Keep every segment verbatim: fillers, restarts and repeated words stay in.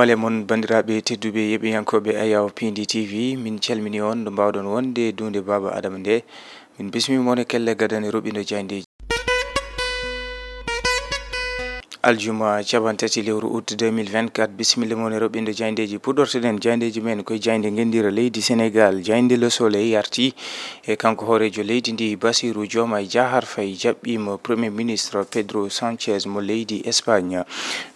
Faale mon, banndiraaɓe tedduɓe yeɓiyankooɓe Ayaw P N D T V, min calmini on ɗo mbaawɗon wonde duunde Baaba Adama nde. Min bismii mon e kelle gadane roɓɓindo jaayndeeji. Aljuma capanɗe tati lewru août deux mille vingt-quatre, bisimilla mon e roɓɓindo jaayndeeji. Puɗɗortoɗen jaayndeeji men koye jaaynde ngenndira leydi Senegaal, jaaynde Le Soleil arti e kanko hooreejo leydi ndi, Bassirou Diomaye Diakhar Faye, jaɓɓiima Premier Ministre Pedro Sanchez mo leydi Espagne.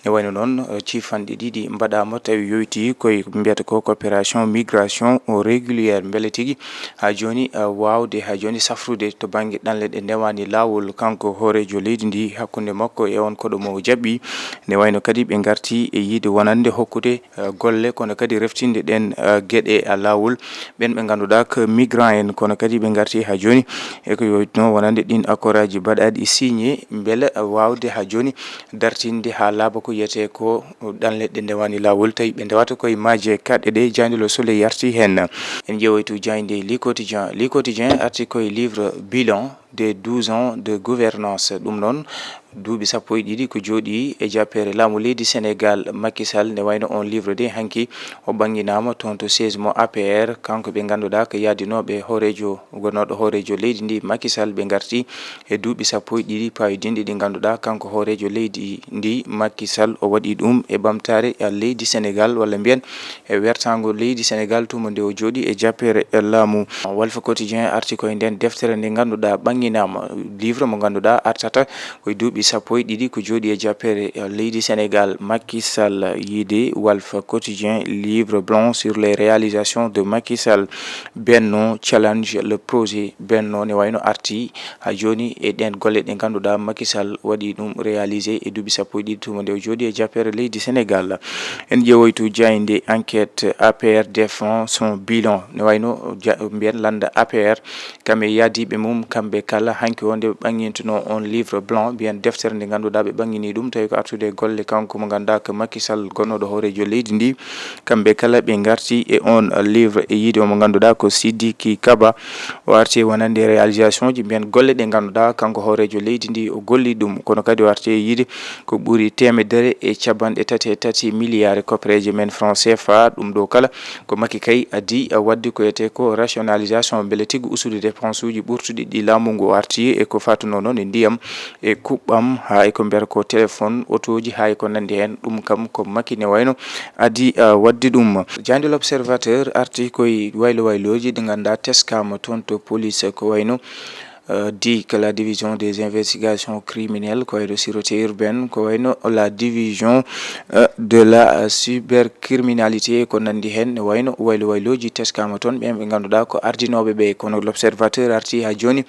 Ne wayno noon, eh, ciifanɗe ɗiɗi mbaɗaama tawi yowitii koye mbiyata ko coopération migration régulière, mbele tigi haa jooni, eh, waawde haa jooni safrude to bannge ɗanle ɗe ndewaani laawol. Kanko hooreejo leydi ndi, hakkunde makko e on koɗo mo o jaɓɓi, ne wayno kadi ɓe ngarti e yiide wonande hokkude, eh, golle, kono kadi reftinde ɗen, eh, geɗe, eh, laawol. Ɓen ɓe ngannduɗaa ko migrant en, kono kadi ɓe ngarti haa jooni e ko yowitinoo wonande ɗin accord aji baɗaaɗi signé, mbele, eh, waawde haa jooni dartinde haa laaɓa ko wiyetee ko ɗanle ɗe ndewaani laawol, tawi ɓe ndewata koye maaje kaɗɗe ɗe. Jaaynde Le Soleil yarti heen. En ƴeewoytu jaaynde Le Quotidien. Le Quotidien arti koye livre bilan des douze ans de gouvernance. Ɗum noon, duuɓi sappo e ɗiɗi ko jooɗii e jappeere laamu leydi Senegaal, Macky Sall. Ne wayno on livre de hanki o ɓannginaama toon to siège mo A P R. Kanko ɓe ngannduɗaa ko yaadinooɓe hooreejo, gonnooɗo hooreejo leydi ndi, Macky Sall, ɓe ngarti e duuɓi sappo e ɗiɗi paawi dinɗi ɗi ngannduɗaa kanko hooreejo leydi ndi, Macky Sall, o waɗi ɗum e ɓamtaare, eh, leydi Senegaal, walla mbiyen e wertaango leydi Senegaal, tuma nde o jooɗi e jappeere, eh, laamu. Walf Quotidien arti koye nden deftere nde ngannduɗaa ɓannginaama, livre mo ngannduɗaa artata koye duuɓi sappo e ɗiɗi ko jooɗi e jappeere, eh, leydi Senegaal, Macky Sall. Yiide Walf Quotidien, livre blanc sur les réalisations de Macky Sall, Benno challenge le projet. Benno ne wayno arti haa jooni e ɗeen golle ɗe ngannduɗaa Macky Sall waɗi ɗum réalisé e duuɓi sappo e ɗiɗi tuma nde o jooɗi e jappeere leydi Senegaal. En ƴeewoytu jaaynde Enquête, A P R défend son bilan. Ne wayno ja-, mbiyen lannda A P R, kam e yaadiiɓe mum, kamɓe kala hanki o nde ɓe ɓangintunoo on livre blanc, mbiyen deftere nde ngannduɗaa ɓe ɓangini ɗum, tawi ko artude e golle kanko mo ngannduɗaa ko Macky Sall, gonnooɗo hooreejo leydi ndi. Kamɓe kala ɓe ngarti e on livre e yiide o mo ngannduɗaa ko Sidiki Kaba. O arti e wonande réalisation ji, mbiyen golle ɗe ngannduɗaa kanko hooreejo leydi ndi o golli ɗum, kono kadi o arti e yiide ko ɓuri teemedere e capanɗe tati e tati milliards koppereeje men franc C F A. Ɗum ɗo kala ko Macky kay adii waɗde ko wiyetee ko rationalisation, mbele tigi usude dépense uji ɓurtuɗi ɗi laamu ngu arti e ko fatunoo noon e ndiyam e kuɓɓam, haa e ko mbiyata ko téléphone, otooji, haa e ko nanndi heen. Ɗum kam ko Macky ne wayno adii, ah, waɗde ɗum. Jaaynde L'Observateur arti koye waylo waylooji ɗi ngannduɗaa teskaama toon to police, ko wayno, euh, D I C, la division des investigations criminelles, ko wayno sûreté urbaine, ko wayno la division, euh, de la, euh, cybercriminalité, ko nanndi heen, ne wayno waylo waylooji teskaama toon, ɓeen ɓe ngannduɗaa ko ardinooɓe ɓe. Kono L'Observateur arti haa jooni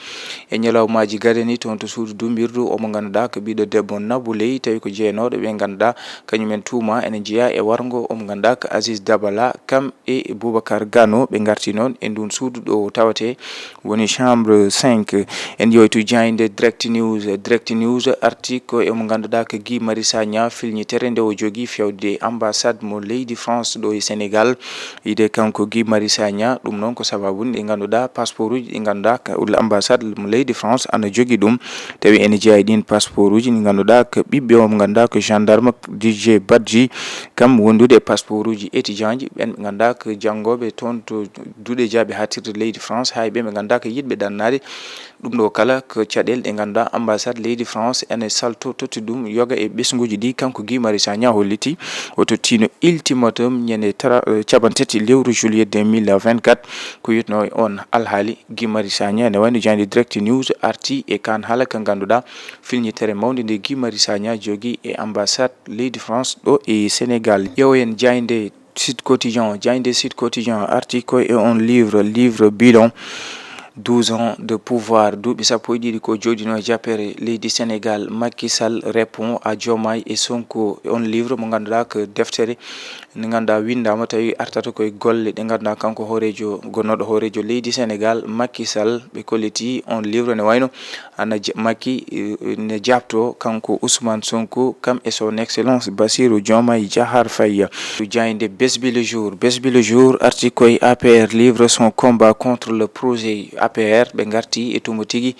e ñalawmaaji gadani toon to suudu dumbirdu omo ngannduɗaa ko ɓiɗɗo debbo Nabou Leye, tawi ko jeyanooɗo ɓe ngannduɗaa kañumen tuuma ene jeyaa e warngo omo ngannduɗaa ko Aziz Dabala, kam e Boubacar Gano. Ɓe ngarti noon e ndun suudu ɗo tawetee woni chambre cinq. En ƴeewtu jaaynde Direct News. Direct News arti ko e mo ngannduɗaa ko Guy Marius Sagna, filñitere nde o jogii fewde ambassade mo leydi France ɗo e Sénégal. Yiide kanko Guy Marius Sagna, ɗum noon ko sababu nde ngannduɗaa passeport uji ɗi ngannduɗaa ka ambassade mo leydi France ana jogii ɗum. Tawi ene jeyaa e ɗin passeport uji ɗi ngannduɗaa ko ɓiɓɓe o mo ngannduɗaa ko gendarme Didier Badji, kam wondude e passeport uji étudiant ji, ɓen ɓe ngannduɗaa ko janngooɓe toon to duɗe jaaɓi haaɗtirde leydi France, haa e ɓen ɓe ngannduɗaa ko yiɗɓe ɗannaade. Ɗum ɗo kala ko caɗeele ɗe ngannduɗaa ambassade leydi France ene salto totti ɗum yoga e ɓesnguuji ɗi. Kanko Guy Marius Sagna holliti o tottiino ultimatum ñande tra-, eh, capanɗe tati lewru juillet deux mille vingt-quatre, ko yitnoo e on alhaali. Guy Marius Sagna ene wayno jaaynde Direct News arti e kaan haala ka ngannduɗaa filñitere mawnde nde Guy Marius Sagna jogii e ambassade leydi France ɗo e Sénégal. Ƴeewoyen jaaynde Sud Quotidien. Jaaynde Sud Quotidien arti ko e on livre, livre bilan, douze ans de pouvoir, duuɓi sappo e ɗiɗi ko jooɗinoo e jappeere leydi Sénégal. Macky Sall répond à Diomaye et Sonko. On livre mo ngannduɗaa ko deftere nde ngannduɗaa winndaama tawi artata koye golle ɗe ngannduɗaa kanko hooreejo, gonnooɗo hooreejo leydi Sénégal, Macky Sall, ɓe kolliti on livre ne wayno ana j-, Macky, eh, ne jaabtoo kanko Ousmane Sonko, kam e son excellence Bassirou Diomaye Diakhar Faye. To jaaynde Bessbi le Jour. Bessbi le Jour arti koye A P R livre son combat contre le projet A P R. Ɓe ngarti e tuma tigi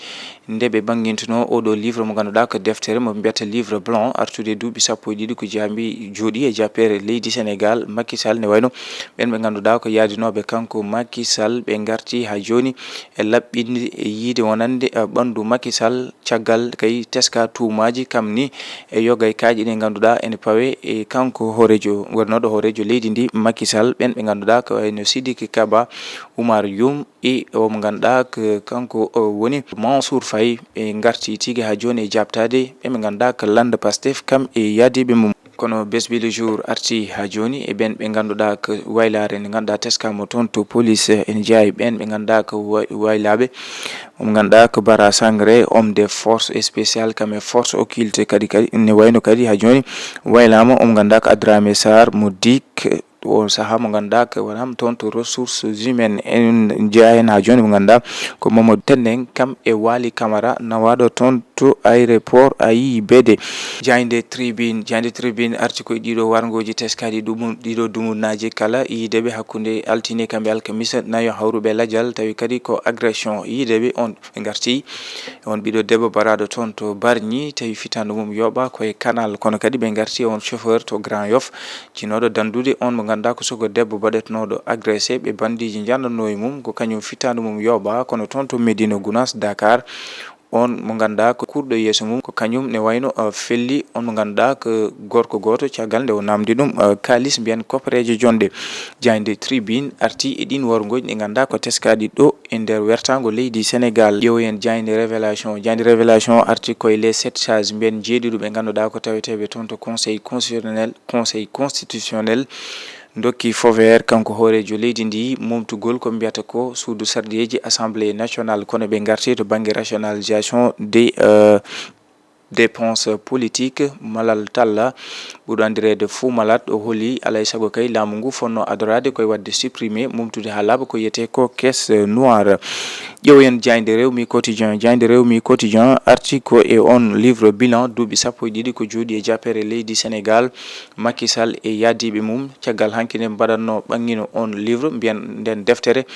nde ɓe ɓanngintunoo oo ɗoo livre mo ngannduɗaa ko deftere mo mbiyata livre blanc, artude duuɓi sappo e ɗiɗi ko jaambi jooɗii e jappeere leydi Sénégal. Al Macky Sall, ne wayno ɓen ɓe ngannduɗaa ko yaadinooɓe kanko Macky Sall, ɓe ngarti haa jooni e laɓɓinde e yiide wonande, eh, ɓanndu Macky Sall, caggal kay teska tuumaaji kam ni e yoga e kaaƴe ɗe ngannduɗaa ene pawe e kanko hooreejo, wonnooɗo hooreejo leydi ndi Macky Sall, ɓen ɓe ngannduɗaa ko wayno Sidiki Kaba, Oumar Youm e o mo ngannduɗaa ko kanko o woni Mansour Faye, ɓe ngarti tigi haa jooni e jaabtaade ɓe ɓe ngannduɗaa ko lannda Pastef kam e yaadiiɓe mum. Kono Bessbile Jour arti haa jooni e ɓen ɓe ngannduɗaa ko waylaare nde ngannduɗaa teskaama toon to police, eh, ene jeyaa e ɓen ɓe ngannduɗaa ko wa-, waylaaɓe. Omo ngannduɗaa ko Bara Sangaré, homme de force spéciale kam e force occulte kadi, kadi ne wayno kadi haa jooni waylaama. Omo ngannduɗaa ko Adramé Sarr mo dik, o sahaa mo ngannduɗaa ko wonaa toon to ressources humaines, en jeyaa heen haa jooni mo ngannduɗaa ko Mamadou Tendeng kam e Waly Camara nawaaɗo toon to aéroport A I B D. Jaaynde Tribune, jaaynde Tribune arti koye ɗiɗo warngooji teskaaɗi ɗumu-, ɗiɗo dumunnaaji kala yiideɓe hakkunde altine kamɓe alkamisa nayo hawruɓe lajal, tawi kadi ko agression yiideɓe on ɓe ngarti. On ɓiɗo debbo baraaɗo toon to Bargny, tawi fitaandu mum yooɓa koye Canal, kono kadi ɓe ngarti on chauffeur to Grand Yoff, jinooɗo dandude on mo ngannduɗaa ko suka debbo baɗetenooɗo agressé, ɓe bandiiji njanndanno e mum, ko kañum fitaandu mum yooɓa, kono toon to Médina Gounass, Dakar, on mo ngannduɗaa ko kurɗo yeeso mum, ko kañum ne wayno, uh, felli on mo ngannduɗaa ko gorko gooto, caggal nde o namdi ɗum, uh, kaalis mbiyen koppareeje jonɗe. Jaaynde Tribune arti e ɗin warngooji ɗi ngannduɗaa ko teskaaɗi ɗo e nder wertaango leydi Sénégal. Ƴeewoyen jaaynde Révélation. Jaaynde Révélation arti koye les sept sages mbiyen jeeɗiɗo ɓe ngannduɗaa ko taweteeɓe toon to Conseil constitutionnel, Conseil constitutionnel. Ndokki fo vert kanko hooreejo leydi ndi momtugol ko mbiyata ko suudu sarɗiyeeji Assemblée nationale, kono ɓe ngarti to bannge rationalisation des, euh, dépenses politiques. Malal Talla, ɓurɗo anndireede Fou Malade, o holi alaa e sago kay laamu ngu fotnoo adoraade koye waɗde supprimer, momtude haa laaɓa ko wiyetee ko caisse noire. Ƴeewoyen jaaynde Rewmi Quotidien. Jaaynde Rewmi Quotidien arti ko e on livre bilan duuɓi sappo e ɗiɗi ko jooɗii e jappeere leydi Sénégal, Macky Sall e yaadiiɓe mum. Caggal hanki nde mbaɗatnoo ɓanngino on livre, mbiyen nden deftere,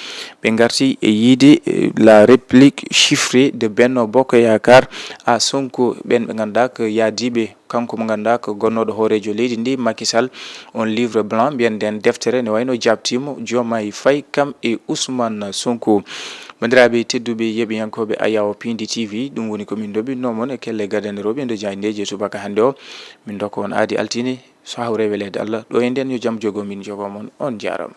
ɓe ngarti e yiide, eh, La Réplique chiffrée de Benno Bokk Yaakaar à Sonko, ɓen ɓe ngannduɗaa ko yaadiiɓe kanko mo ngannduɗaa ko gonnooɗo hooreejo leydi ndi, Macky Sall, on livre blanc, mbiyen nden deftere, ne wayno jaabtiima Diomaye Faye kam e Ousmane Sonko. Banndiraaɓe tedduɓe yeeɓiyankooɓe Ayawo Pindi T V, ɗum woni ko min ndoɓinno mon e kelle gadanirooɓe ndo jaayndeeji e subaka hannde o. Min ndokka on aadi altine, so hawre weleede Allah. Ɗo e nden yo jam jogo min jogo mon. On jaaraama.